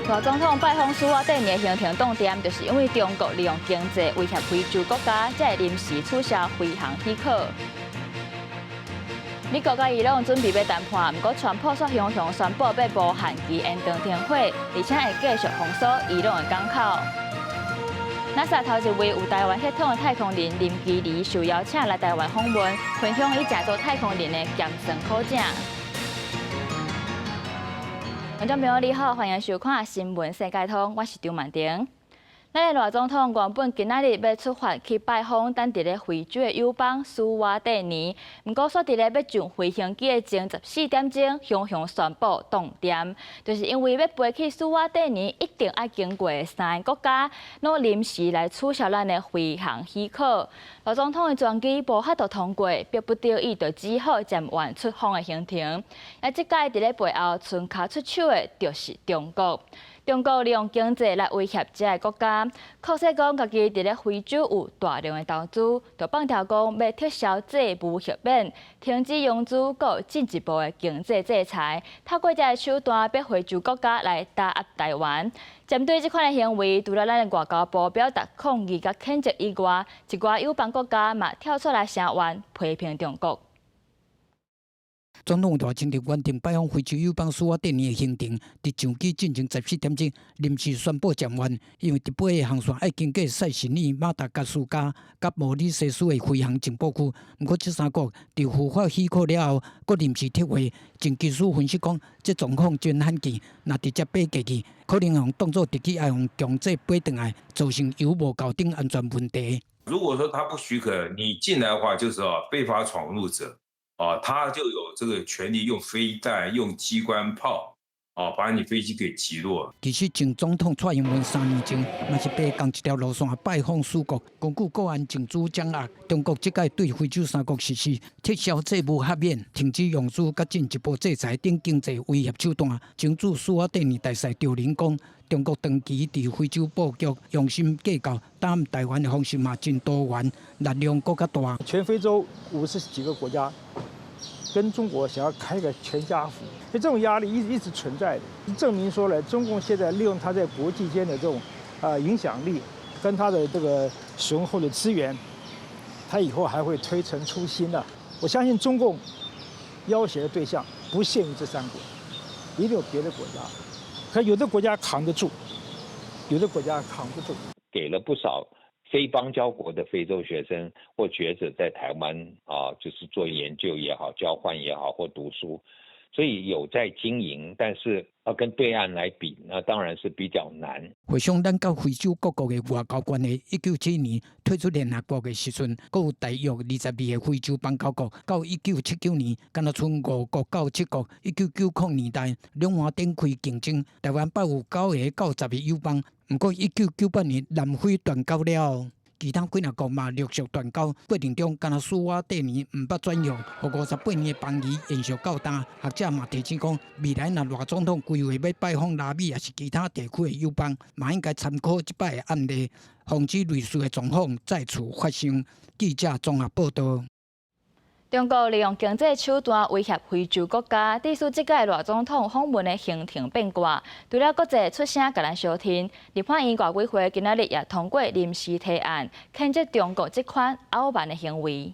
賴總統拜訪史瓦帝尼的行程凍定，就是因為中國利用經濟威脅非洲國家，才會臨時取消飛航許可。美國佮伊朗準備欲談判，毋過川普煞雄雄宣布欲無限期延長停火，而且會繼續封鎖伊朗的港口。NASA 頭一位有台灣血統的太空人林其梨受邀請來台灣訪問，分享伊成做太空人的鹹酸苦汫。觀眾朋友你好，歡迎收看《新聞世界通》，我是張曼婷。咱的賴總統原本今仔日欲出發去拜訪等佇咧非洲的友邦史瓦帝尼，毋過煞佇咧欲上飛行機的前14點鐘，雄雄宣布凍定，就是因為欲飛去史瓦帝尼一定愛經過的三个國家，攏臨時來取消咱的飛航許可。賴總統的專機無法度通過，逼不得已就只好暫緩出訪的行程。啊，這擺佇咧背後伸跤出手的，就是中國。中國利用經濟來威脅這个國家，擴勢講家己佇咧非洲有大量的投資，就放調講欲撤銷債務豁免，停止融資，閣進一步的經濟制裁，透過這个手段逼非洲國家來打壓台灣。針對這款的行為，除了咱的外交部表達抗議佮譴責以外，一寡友邦國家嘛跳出來聲援批評中國。總統賴清德原定拜訪非洲友邦史瓦帝尼的行程，佇上機進前14點鐘臨時宣布暫緩，因為佇飛的航線愛經過塞舌爾、馬達加斯加佮毛里西斯的飛航情報區。毋過這三國佇核發許可了後，閣臨時撤回。前技術分析講，這狀況真罕見，若直接飛過去，可能予當作敵機愛予強制飛轉來，造成油無夠等安全問題。如果說他不許可你進來的話，就是非法闖入者。啊，他就有這個權利用飛彈、用機關炮，啊，把你飛機給擊落。其實，前總統蔡英文3年前嘛是爬仝一條路線拜訪史國，根據國安情資掌握，中國這擺對非洲三國實施撤銷債務豁免、停止融資、佮進一步制裁等經濟威脅手段。前駐史瓦帝尼大使趙林講，中國長期佇非洲布局，用心計較，打台灣的方式嘛真多元，力量閣較大。全非洲50幾個國家跟中國想要開個全家福，所以這種壓力一直一直存在的，證明說呢，中共現在利用他在國際間的這種影響力，跟他的這個雄厚的資源，他以後還會推陳出新的。我相信中共要挾的對象不限於這三國，一定有別的國家。可有的國家扛得住，有的國家扛不住。給了不少非邦交國的非洲學生或學者在台灣啊，就是做研究也好、交換也好或讀書，所以有在經營，但是要跟對岸來比，那當然是比較難。回想咱佮非洲各國的外交關係，1971年退出聯合國的時陣，閣有大約22個非洲邦交國。到1979年，敢若賰五國到七國。1990年代，兩岸展開競爭，台灣捌有九个到十個友邦。毋過，1998年南非斷交了後，其他幾若國嘛陸續斷交。過程中，敢若史瓦帝尼毋捌轉讓，予58年的邦誼延續到今。學者嘛提醒講，未來若賴總統規劃欲拜訪拉美抑是其他地區的友邦，嘛應該參考這擺的案例，防止類似的狀況再次發生。記者綜合報道。中國利用經濟手段威脅非洲國家，致使這擺賴總統訪問的行程變卦。除了國際出聲共咱相聽，立法院外委會今仔日也通過臨時提案，譴責中國這款傲慢的行為。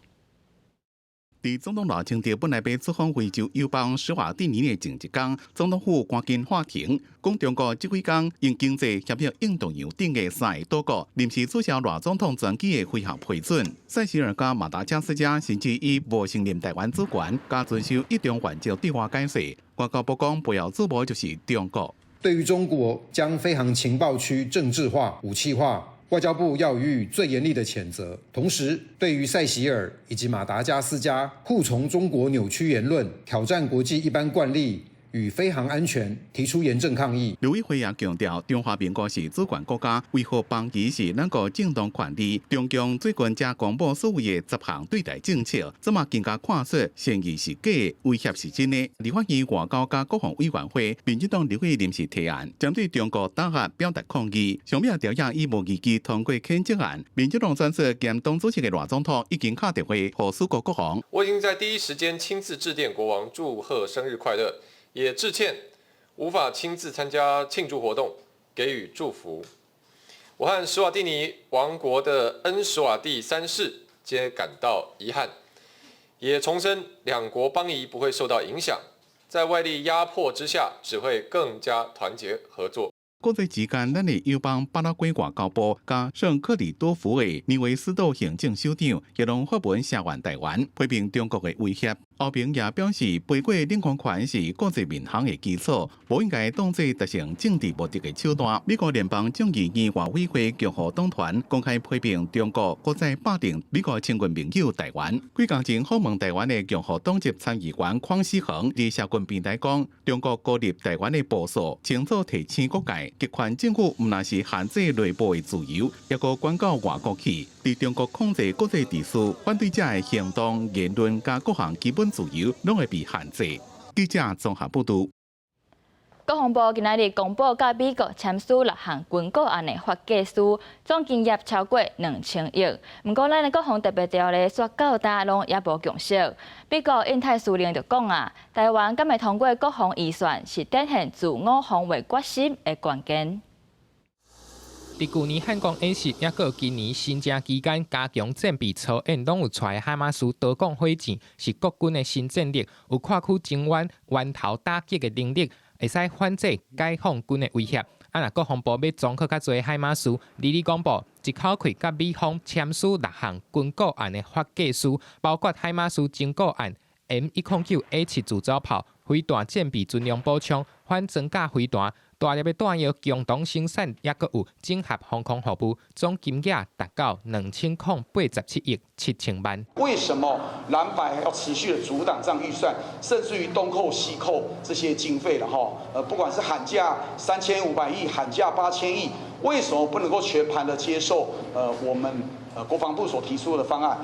佇總統賴清德本來欲出訪非洲友邦史瓦帝尼的前一工，總統府趕緊喊停，講中國這幾工用經濟脅迫印度洋頂的三个島國臨時取消賴總統專機的飛航批准。塞舌爾佮馬達加斯加甚至以無承認台灣主權，佮遵守一中原則對外解釋。外交部講背後主謀就是中國。對於中國將飛航情報區政治化、武器化，外交部要予以最嚴厲的譴責。同時，對於塞舌爾以及馬達加斯加扈從中國扭曲言論、挑戰國際一般慣例與飛航安全提出嚴正抗議。陸委會也強調，中華民國是主權國家，維護邦誼是咱國正當權利。中共最近才公布所謂的十項對台政策，這嘛更加看出善意是假的，威脅是真的。立法院外交佮國防委員會，民進黨立委臨時提案，針對中國打壓表達抗議。上尾條約以無異議通過譴責案。民進黨專使兼黨主席的賴總統已經敲電話予史國國王。我已經在第一時間親自致電國王，祝賀生日快樂。也致歉，無法親自參加慶祝活動，給予祝福。我和史瓦蒂尼王國的恩史瓦蒂三世皆感到遺憾，也重申兩國邦誼不會受到影響，在外力壓迫之下，只會更加團結合作。國際之間，咱的友邦巴拉圭外交部佮聖克里多福的尼維斯島行政首長也攏發文聲援台灣，批評中國的威脅。歐盟也表示，飛過領空權是國際民航的基礎，無應該當作達成政治目的的手段。美國聯邦眾議院外委會共和黨團公開批評中國閣再霸凌美國親近盟友台灣。幾工前訪問台灣的共和黨籍參議員鄺思恆佇社群平台講，中國孤立台灣的部署，清楚提醒各界，極權政府毋但是限制內部的自由，抑閣管到外國去。佇中國控制國際秩序，反對者的行動、言論佮各項基本自由，攏會被限制。記者綜合報導。國防部今仔日公布，佮美國簽署六項軍購案的發計書，總金額超過2000億。毋過，咱的國防特別條例煞到今攏猶無共識。美國印太司令就講啊，台灣敢會通過國防預算，是展現自我防衛決心的關鍵。佇舊年漢光演習，抑閣今年新正期間加強戰備操演，攏有帶海馬斯多管火箭，是國軍的新戰力，有跨區增援、源頭打擊的能力，會使反制解放軍的威脅。啊，若國防部欲裝較濟海馬斯，日日公布一口氣佮美方簽署六項軍購案的發計書，包括海馬斯徵購案、M109A7自走炮、飛彈戰備巡邏步槍、反裝甲飛彈。大粒的彈藥共同生產，抑閣有整合防空服務，總金額達到2087億7000萬。為什麼藍白要持續的阻擋這樣預算，甚至於東扣西扣這些經費了哈？不管是喊價3500億，喊價8000億，為什麼不能夠全盤的接受？我們國防部所提出的方案？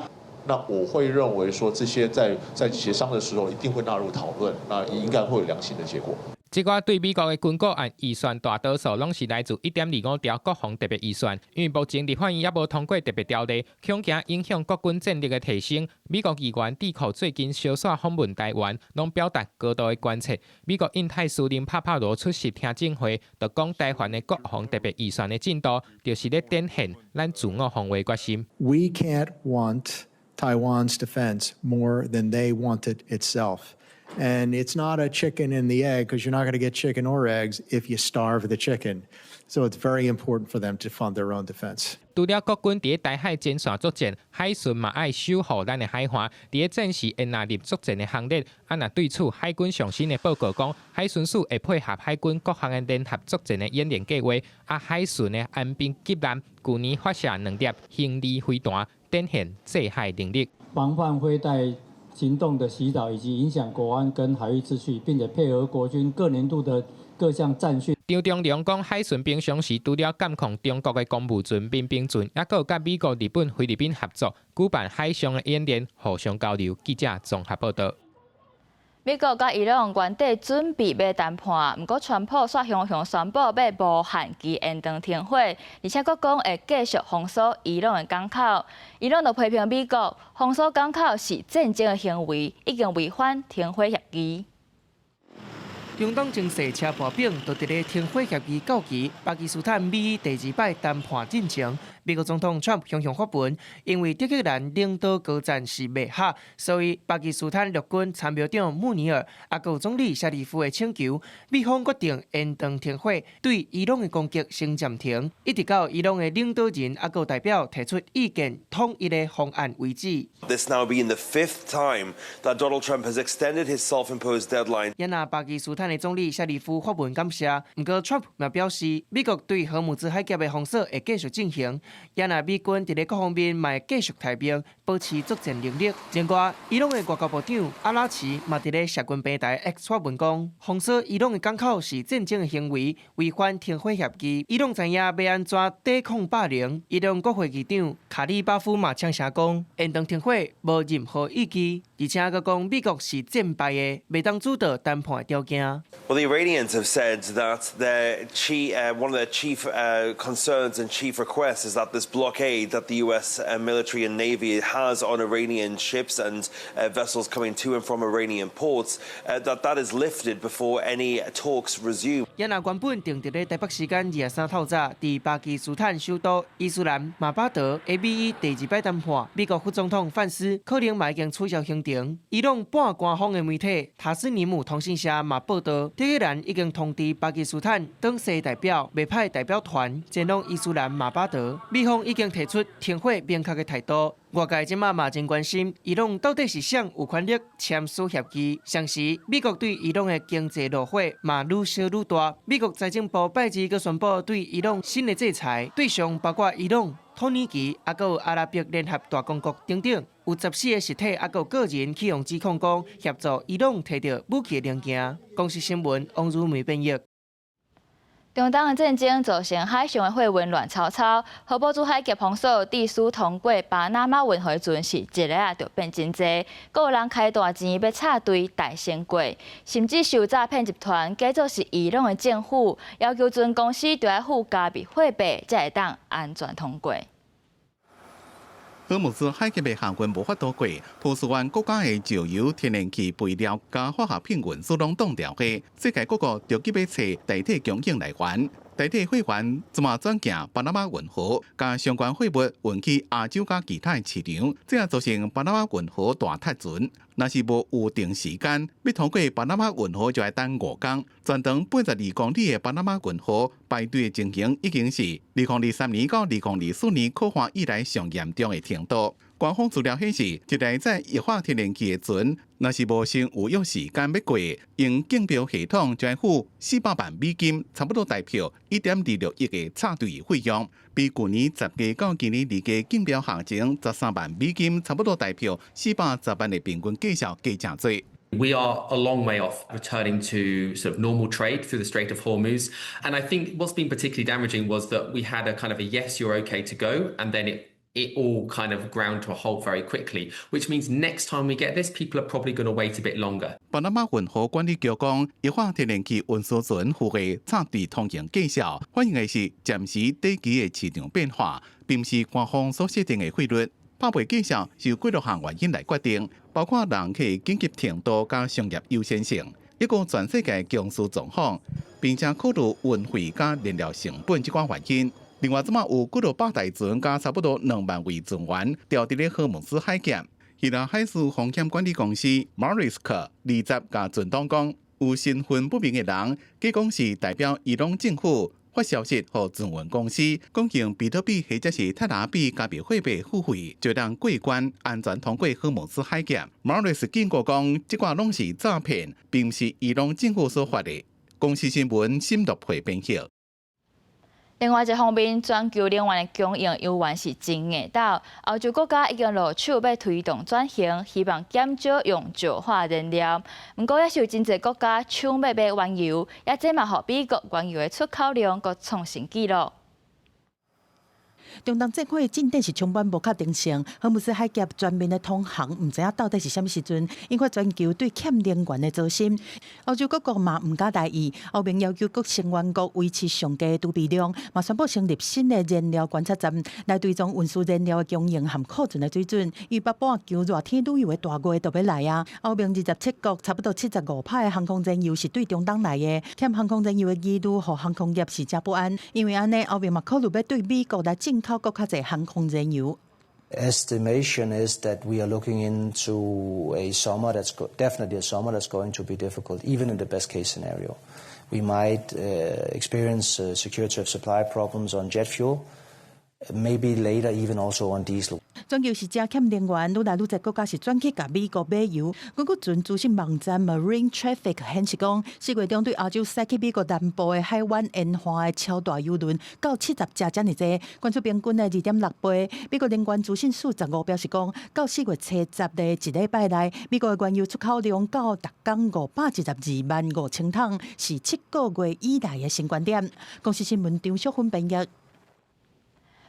那我會認為說，這些在協商的時候一定會納入討論，那應該會有良性的結果。這寡對美國的軍購案預算大多數攏是來自1.25兆國防特別預算，因為目前立法院猶無通過特別條例，恐驚影響國軍戰力的提升。美國議員智庫最近相紲訪問台灣，攏表達高度的關切。美國印太司令帕帕羅出席聽證會，就講台灣的國防特別預算的進度，就是咧展現咱自我防衛決心。 We can't want Taiwan's defense more than they want it itself. And it's not a chicken and the egg, because you're not going to get chicken or eggs if you starve the chicken. So it's very important for them to fund their own defense. 除了國軍佇台海前線作戰，海巡嘛愛守護咱的海岸，佇戰時會納入作戰的行列。啊，若對此海軍上新的報告講，海巡署會配合海軍各項的聯合作戰的演練計劃。啊，海巡的安兵級艦舊年發射兩粒興利飛彈，展現制海能力。防範飛彈行動的襲擾以及影響國安跟海域秩序，並且配合國軍各年度的各項戰訓。張忠良講，海巡平常時除了監控中國的公務船、民兵船，抑閣有佮美國、日本、菲律賓合作舉辦海上的演練，互相交流。記者綜合報道。美國佮伊朗原底準備欲談判，毋過川普煞雄雄宣布欲無限期延長停火，而且閣講會繼續封鎖伊朗的港口。伊朗就批評美國封鎖港口是戰爭的行為，已經違反停火協議。中東情勢車破冰，就佇咧停火協議到期，巴基斯坦美伊第二擺談判進前，美國總統川普雄雄發文，因為德黑蘭領導高戰是袂合，所以巴基斯坦陸軍參謀長穆尼爾，抑閣有總理謝里夫的請求，美方決定延長停火，對伊朗的攻擊先暫停，一直到伊朗的領導人抑閣代表提出意見統一的方案為止。 This now being the fifth time that Donald Trump has extended his self-imposed deadline. 也若巴基斯坦的總理謝里夫發文感謝，毋過川普嘛表示，美國對荷姆茲海峽的封鎖會繼續進行。也若美軍佇咧各方面嘛會繼續派兵，保持作戰能力。另外，伊朗的外交部長阿拉齊嘛佇咧社群平台 X 發文講，封鎖伊朗的港口是戰爭的行為，違反停火協議。伊朗知影欲按怎抵抗霸凌。伊朗國會議長卡里巴夫嘛嗆聲講，延長停火無任何意義，而且閣講美國是戰敗的，袂當主導談判條件。Well, the Iranians have said that one of their chief concerns and chief requests is that this blockade that the U.S. Military and navy has on Iranian ships and vessels coming to and from Iranian ports, that that is lifted before any talks resume. 也若原本定佇咧台北時間23透早，佇巴基斯坦首都伊斯蘭馬巴德的美伊第二擺談判，美國副總統范斯可能嘛已經取消行程。伊朗半官方的媒體塔斯尼姆通訊社嘛報道，德黑蘭已經通知巴基斯坦黨勢代表，袂派代表團前往伊斯蘭馬巴德。美方已經提出停火明確的態度。外界這馬嘛真關心，伊朗到底是誰有權力簽署協議？同時，美國對伊朗的經濟怒火嘛愈燒愈大。美國財政部拜二閣宣布對伊朗新的制裁，對象包括伊朗、土耳其，抑閣有阿拉伯聯合大公國等等，有14個實體抑閣個人去予指控講協助伊朗提著武器零件。公視新聞王如梅編譯。中東的戰爭造成海上的貨運亂糟糟，荷姆茲海峽封鎖，致使通過巴拿馬運河的船是一下仔就變真濟，閣有人開大錢欲插隊代先過，甚至受詐騙集團假做是伊朗的政府，要求船公司著愛付加密貨幣，才會當安全通過。荷姆茲海峽的航運無法度過，波斯灣國家的石油、天然氣、肥料佮化學品運輸攏擋牢去，世界各國著急欲揣代替供應來源，代替貨源這馬轉行巴拿馬運河，共相關貨物運去亞洲佮其他的市場，這也造成巴拿馬運河大塞船。若是無預定時間，欲通過巴拿馬運河就愛等5工。全長82公里的巴拿馬運河排隊的情形，已經是2023年到2024年洘旱以來上嚴重的程度。官方資料顯示，一台載液化天然氣的船，若是無先預約時間欲過，用競標系統就愛付400萬美金，差不多台票1.26億的插隊費用，比舊年10月到今年2月競標行情13萬美金，差不多台票410萬的平均價數加誠濟。 We are a long way off returning to sort of normal trade through the Strait of Hormuz. And I think what's been particularly damaging was that we had a kind of a yes, you're okay to go, and then it all kind of ground to a halt very quickly, which means next time we get this, people are probably going to wait a bit longer. 巴拿馬運河管理局講，液化天然氣運輸船付的插隊通行價數，反映的是暫時短期的市場變化，並毋是官方所設定的費率。拍賣價數是由幾多項原因來決定，包括人客緊急程度佮商業優先性，以及全世界供需狀況，並且考慮運費佮燃料成本這款原因。另外，這馬有幾落百台船佮差不多2萬位船員牢佇咧荷姆茲海峽。希臘海事風險管理公司 Maersk 二十共船東講，有身份不明的人，假講是代表伊朗政府發消息予船運公司，講用比特幣或者是泰達幣加密貨幣付費，就通過關安全通過荷姆茲海峽。Maersk 警告講，這寡攏是詐騙，並毋是伊朗政府所發的。公視新聞沈樂培編譯。另外一方面，全球能源的供應猶原是真硬斗。歐洲國家已經落手欲推動轉型，希望減少用石化燃料。毋過，也是有真濟國家搶欲買原油，也這嘛予美國原油的出口量閣創新紀錄。中東戰火進展是充滿無確定性，荷姆茲海峽全面的通航，毋知影到底是啥物時陣，引發全球對欠能源的焦心。歐洲各國嘛毋敢大意，歐盟要求各成員國維持上低的儲備量，嘛宣布成立新的燃料觀察站，來追蹤運輸燃料的供應和庫存的水準。因為北半球熱天旅遊的大月就欲來啊！歐盟27國差不多75%的航空燃油是對中東來的，欠航空燃油的疑慮，予航空業是誠不安。因為按呢，歐盟嘛考慮欲對美國來進口閣較濟航空燃油。 Estimation is that we are looking into a summer that's definitely a summer that's going to be difficult, even in the best case scenario. We might experience security of supply problems on jet fuel, maybe later even also on diesel. 全球是誠欠能源，愈來愈濟國家是轉去共美國買油。根據船資訊網站 Marine Traffic 顯示講，4月中對亞洲駛去美國南部的海灣沿岸的超大油輪，到70隻遮爾濟，懸出平均的2.6倍。美國能源資訊署15表示講，到4月初10的一禮拜內，美國的原油出口量到逐工512萬5千桶，是7個月以來的新高點。公視新聞張淑芬編譯。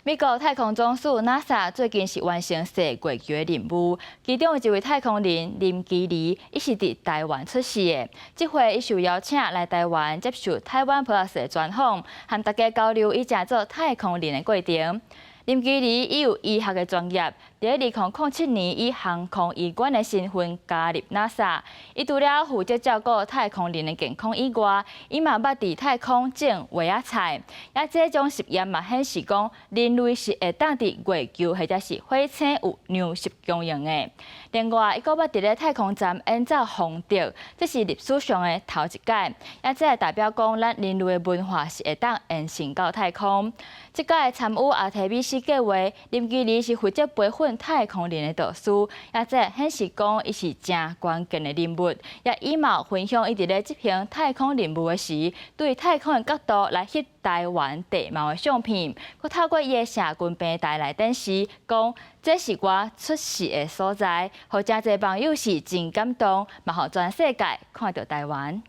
美國太空總署 NASA 最近是完成踅月球的任務，其中有一位太空人林奇里，伊是佇台灣出世的。這回伊受邀請來台灣接受台灣 Plus 的專訪，和大家交流伊成做太空人的過程。林奇里伊有醫學的專業，佇2007年以航空醫官的身份加入 NASA。伊除了負責照顧太空人的健康以外，伊嘛捌佇太空種萵仔菜。也這種實驗嘛顯示講，人類是會當佇月球或者是火星有糧食供應的。另外，伊閣捌佇咧太空站演奏風笛，這是歷史上的頭一擺。也這代表講，咱人類的文化是會當延伸到太空。這擺參與阿提米斯計劃，林奇里是負責培訓太空人的導師，也這顯示講伊是誠關鍵的人物。也伊嘛分享伊佇咧執行太空任務的時，對太空的角度來翕台灣地貌的相片，閣透過伊的社群平台來展示，講這是我出世的所在，予誠濟網友是真感動，嘛予全世界看著台灣。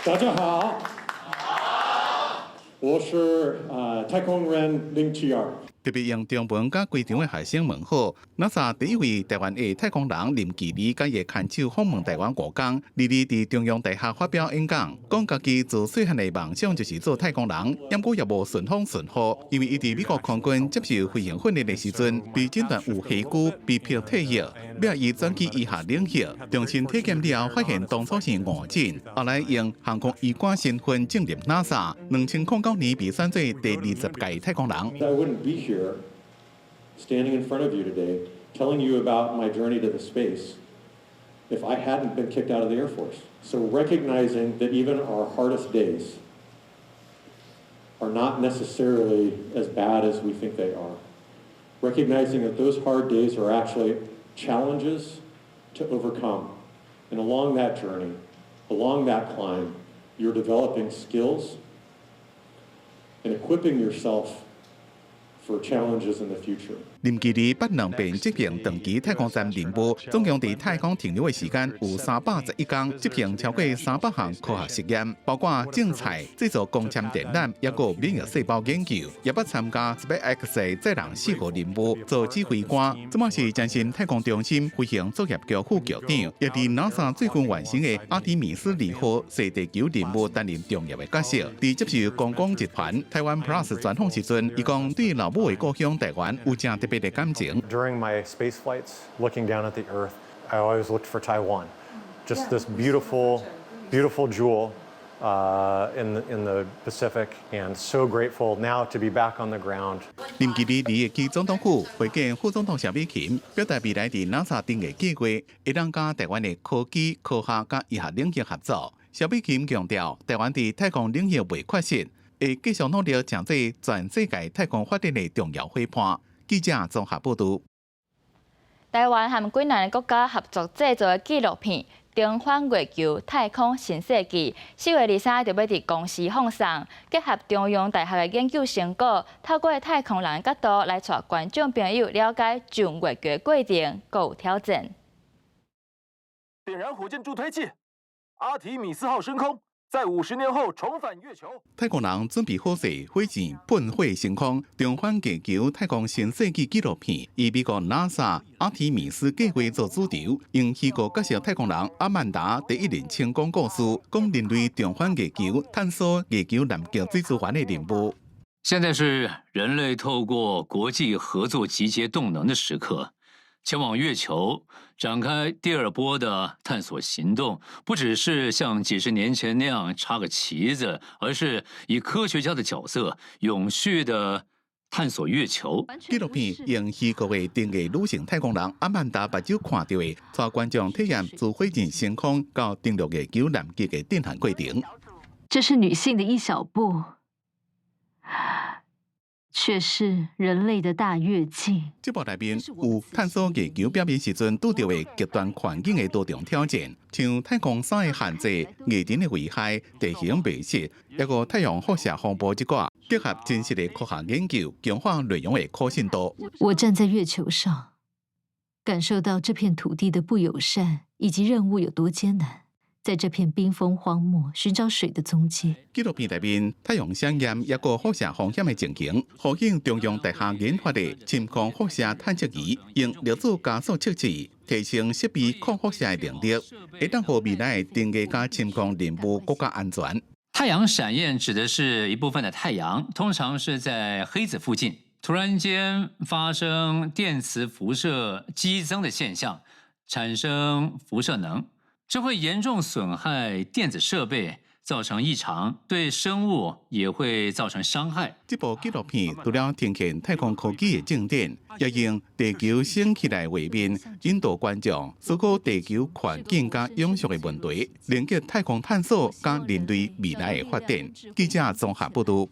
大家好，我是太空人林奇爾。特別用中文佮規場的學生問好。NASA 第一位台灣的太空人林奇里佮伊牽手訪問台灣5工，日日佇中央大學發表演講，講家己自細漢的夢想就是做太空人，毋過也無順風順雨，因為伊佇美國空軍接受飛行訓練的時陣，被診斷有血瘀，被迫退役，尾仔伊轉去醫學領域，重新體檢了後，發現當初是誤診，後來用航空醫官身份進入 NASA，2009年被選做第20屆太空人。 I wouldn't be here standing in front of you today telling you about my journey to the space if I hadn't been kicked out of the Air Force. So recognizing that even our hardest days are not necessarily as bad as we think they are. Recognizing that those hard days are actually challenges to overcome. And along that journey, along that climb, you're developing skills and equipping yourself for challenges in the future. 林奇里捌兩遍執行長期太空站任務，總共佇太空停留的時間有311工，執行超過300項科學實驗，包括種菜、製造光纖電纜，抑閣免疫細胞研究，也捌參加 SpaceX 載人四號任務做指揮官。這馬是前身太空中心飛行作業局副局長，也佇 NASA 最近完成的阿提米斯2號踅地球任務擔任重要的角色。佇接受公廣集團台灣 Plus 專訪時陣，伊講對老母的故鄉台灣有誠特別的感情。 During my space flights, looking down at the Earth, I always looked for Taiwan. Just this beautiful, beautiful jewel in the Pacific, and so grateful now to be back on the ground. 林奇里日去總統府會見副總統蕭美琴，表達未來佇 NASA 頂的計劃，會當佮台灣的科技、科學佮醫學領域合作。蕭美琴強調，台灣佇太空領域袂缺失，會繼續努力成做全世界太空發展的重要夥伴。記者綜合報導。台灣和幾若个國家合作製作的紀錄片《重返月球：太空新世紀》，4月23就欲佇公視放送，結合中央大學的研究成果，透過太空人的角度來帶觀眾朋友了解上月球的過程，閣有挑戰。點燃火箭助推器，阿提米斯號升空。在50年後重返月球。太空人準備好勢，火箭噴火升空，重返月球太空新世紀紀錄片，以美國 NASA 阿提米斯計劃做主軸，用虛構角色太空人阿曼達第一人稱講故事，講人類重返月球、探索月球南極水資源的任務。現在是人類透過國際合作集結動能的時刻，前往月球展開第二波的探索行動，不只是像幾十年前那樣插個旗子，而是以科學家的角色，永續的探索月球。紀錄片用虛構的登月女性太空人阿曼達目睭看著的，帶觀眾體驗自火箭升空到登陸月球南極的震撼過程。這是女性的一小步，卻是人類的大躍進。這部內面有探索月球表面時陣拄著的極端環境的多重挑戰，像太空衫的限制、月塵的危害、地形未識，抑閣太陽輻射風暴這寡，結合真實的科學研究，強化內容的可信度。我站在月球上，感受到這片土地的不友善，以及任務有多艱難。在這片冰封荒漠尋找水的蹤跡。紀錄片內面，太陽閃焰抑閣輻射風險的情形，呼應中央大學研發的深空輻射探測儀，用粒子加速測試，提升設備抗輻射的能力，會當予未來的登月佮深空任務閣較安全。太陽閃焰指的是一部分的太陽，通常是在黑子附近，突然間發生電磁輻射激增的現象，產生輻射能。這會嚴重損害電子設備，造成異常，對生物也會造成傷害。這部紀錄片除了呈現太空科技的進展，也用地球升起來畫面，引導觀眾思考地球環境佮永續的問題，連結太空探索佮人類未來的發展。記者綜合報導。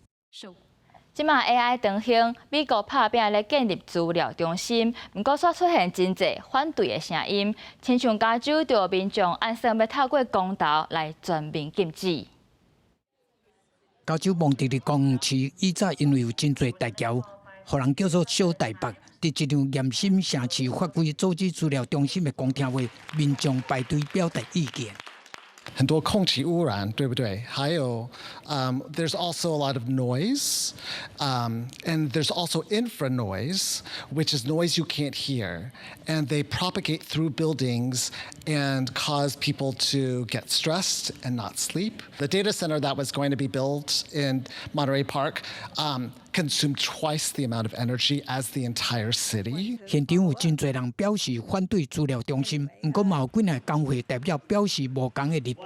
這馬 AI 當興，美國拍拚咧建立資料中心，毋過煞出現真濟反對的聲音，親像加州就有民眾按算欲透過公投來全面禁止。加州蒙特利公園市以早因為有真濟大橋，予人叫做小台北。佇一場嚴審城市法規阻止資料中心的公聽會，民眾排隊表達意見。很多空氣污染，對不對？還有，there's also a lot of noise, and there's also infra noise, which is noise you can't hear, and they propagate through buildings and cause people to get stressed and not sleep. The data center that was going to be built in Monterey Park consumed twice the amount of energy as the entire city. 現場有真濟人表示反對資料中心，毋過嘛有幾个工會代表表示無仝的立場。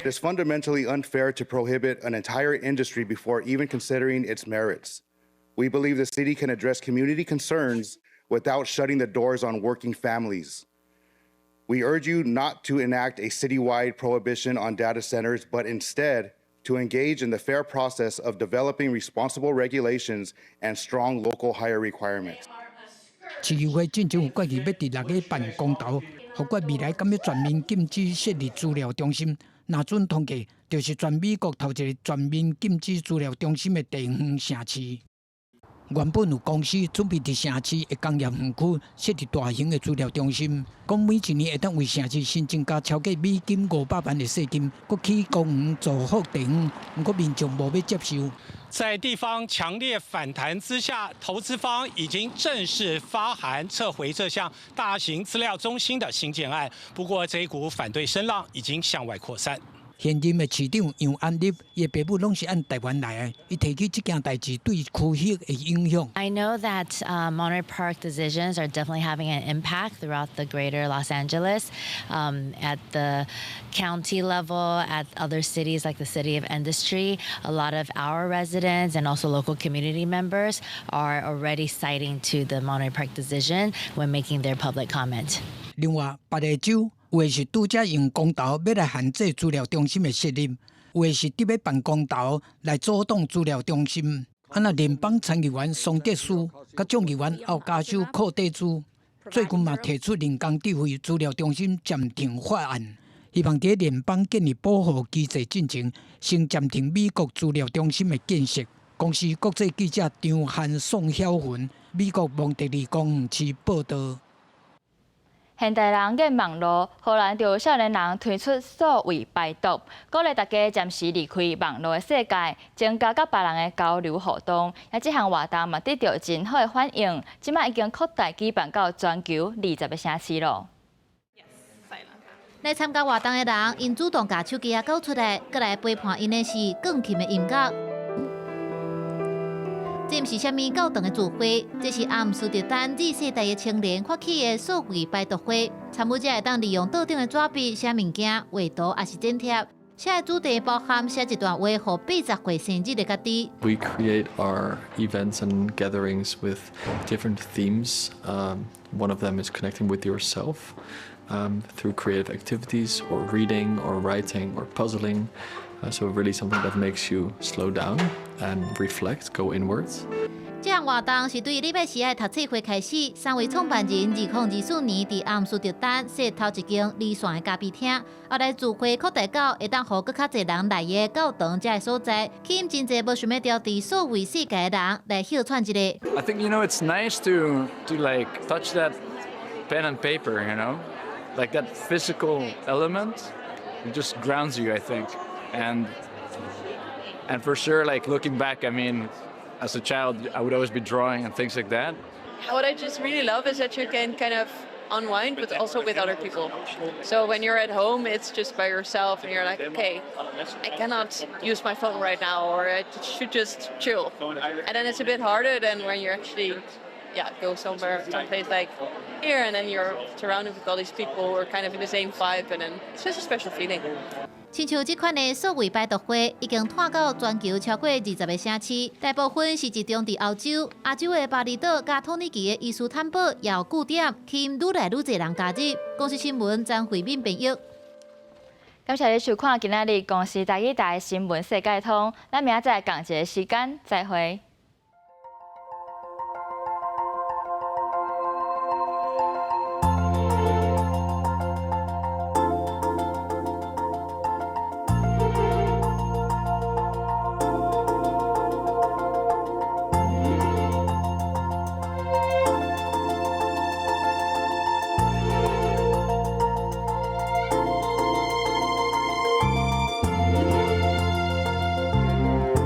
It is fundamentally unfair to prohibit an entire industry before even considering its merits. We believe the city can address community concerns without shutting the doors on working families. We urge you not to enact a citywide prohibition on data centers, but instead to engage in the fair process of developing responsible regulations and strong local hire requirements. 市議會進前有決議欲佇六月辦公投，予決未來敢欲全面禁止設立資料中心。若准通過，就是全美國頭一个全面禁止資料中心的地方城市。原本有公司準備佇城市的工業園區設立大型的資料中心，講每一年會當為城市新增加超過美金500萬的稅金，閣起公園造福地方，毋過民眾無欲接受。在地方強烈反彈之下，投資方已經正式發函撤回這項大型資料中心的興建案。不過，這一股反對聲浪已經向外擴散。現任的市長楊安立，伊的爸母攏是按台灣來的，伊提起這件代誌對區域的影響。 I know that Monterey Park decisions are definitely having an impact throughout the greater Los Angeles, at the county level, at other cities like the City of Industry. A lot of our residents and also local community members are already citing to the Monterey Park decision when making their public comment. 另外，別个州有的是拄才用公投欲來限制資料中心的設立，有的是佇欲辦公投來阻擋資料中心。啊，若聯邦參議員桑德斯佮眾議員後加州寇蒂茲最近嘛提出人工智慧資料中心暫停法案，希望佇聯邦建立保護機制進前，先暫停美國資料中心的建設。公視國際記者張漢宋曉雲，美國蒙特利公園市報導。現代人嘅網路，荷蘭就有少年人推出數位排毒，鼓勵大家暫時離開網路的世界，增加佮別人的交流互動。啊，這項活動嘛得著真好的反應，這馬已經擴大舉辦到全球20个城市囉。來參加活動的人，𪜶主動共手機仔繳出來，過來陪伴𪜶的是鋼琴的音樂。這毋是啥物教堂的聚會，這是阿姆斯特丹 Z 世代的青年發起的數位排毒會。參與者會當利用桌頂的紙筆寫物件、畫圖，抑是剪貼。寫的主題包含寫一段話予80歲生日的家己。 We create our events and gatherings with different themes. One of them is connecting with yourself through creative activities or reading or writing or puzzling. So really something that makes you slow down and reflect, go inwards. 這項活動是對禮拜四的讀冊會開始。三位創辦人2024年佇阿姆斯特丹設頭一間離線的咖啡廳，後來聚會擴大到會當予閣較濟人來的教堂這个所在，吸引真濟無想欲牢佇數位世界的人來歇喘一下。 I think it's nice to like touch that pen and paper, like that physical element. It just grounds you, I think. And for sure, like looking back, I mean, as a child, I would always be drawing and things like that. What I just really love is that you can kind of unwind, but also with other people. So when you're at home, it's just by yourself, and you're like, "Okay, I cannot use my phone right now, or I should just chill." And then it's a bit harder than when you actually, yeah, go somewhere, someplace like here, and then you're surrounded with all these people who are kind of in the same vibe, and then it's just a special feeling. 親像這款的數位擺讀會已經拓到全球超過20個城市，大部分是集中佇歐洲、亞洲的巴厘島佮土耳其的伊斯坦堡也有據點，吸引愈來愈濟人加入。公視新聞張慧敏編譯。感謝你收看今仔日公視台語台新聞世界通，咱明仔載仝一个時間再會。